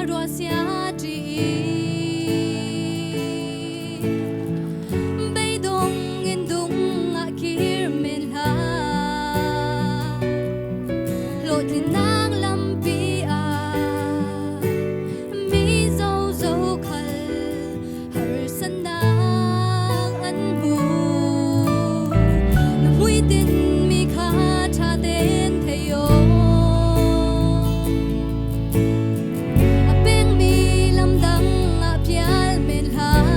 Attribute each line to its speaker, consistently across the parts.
Speaker 1: Ruasia ṭi Beidong in dung ah kir men hlah Hlawhtlinnak lampi ah mi zozo khal harsannak an hmu Na hmuitinh mi kha ṭha tein thei aw A pengmi lamdang ah pial men hlah.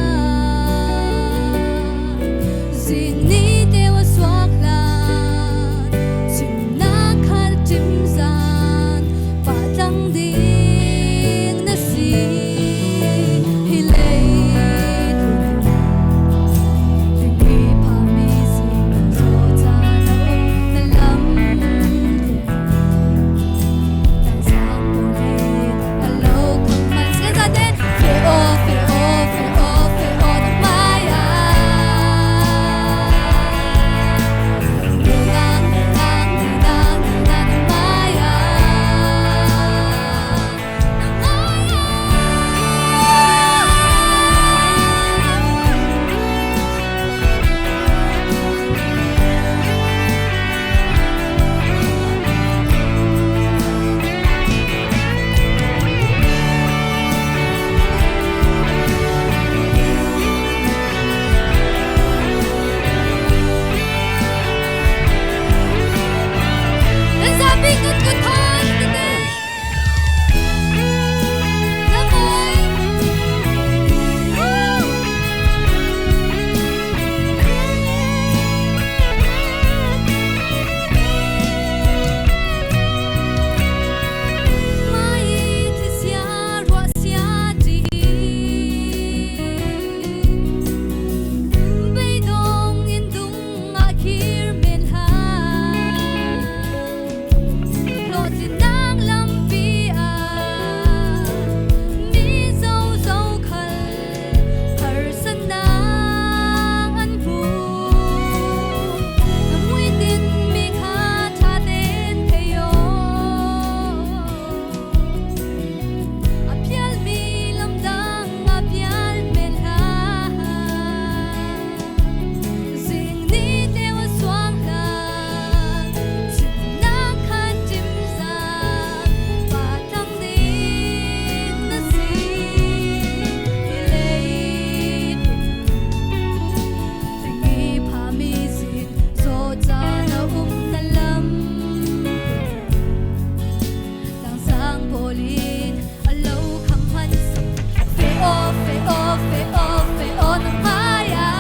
Speaker 1: Zing ni teu a suak hlan, chimnak kha ṭim zan, pahtlang ding na si. Hi lei Tinggi phami sing zaw ca na um na lam Zapi kut kut thon tete Beidong in dung ah khir men hlah Hlawhtlinnak lampi ah mi zozo khal harsannak an hmu. Na hmuitinh mi kha ṭha tein thei aw. A pialmi lamdang a pial men hlah. Zing ni teu a suang hlan, chimnak khan ṭim zan, pa tlang din na si. Hi lei Tingi phami sin zaw ca na um na lam. Tlangsang pawl in a lo kham hman Fe o fe o fe o fe o na hmai ah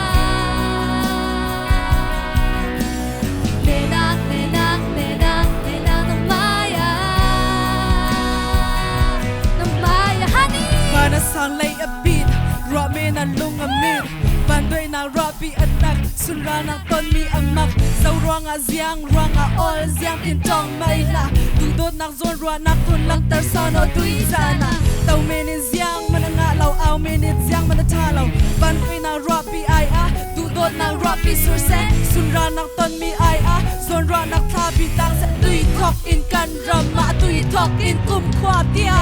Speaker 1: Lenak lenak lenak lenak na hmai ah Na hmai ah honey
Speaker 2: Van a sang lei a pit, ruah men a lung a mit. Van doinak ruahpi a tak, sunranak tonmi a mak. Zo ruangah ziang ruangah ol ziang tin tong mai la. Duhdawtnak zawn ruahnak thun langhter sano tui caan ah. To men in ziang man a ngah lo, au men in ziang man a tha lo. Van doinak ruahpi ai a, duhdawtnak ruahpi sur seh. Sunranak tonmi ai a, zawn ruahnak thlapi tang seh. Tui thok in kan ram ah tui thok in kum khua tia.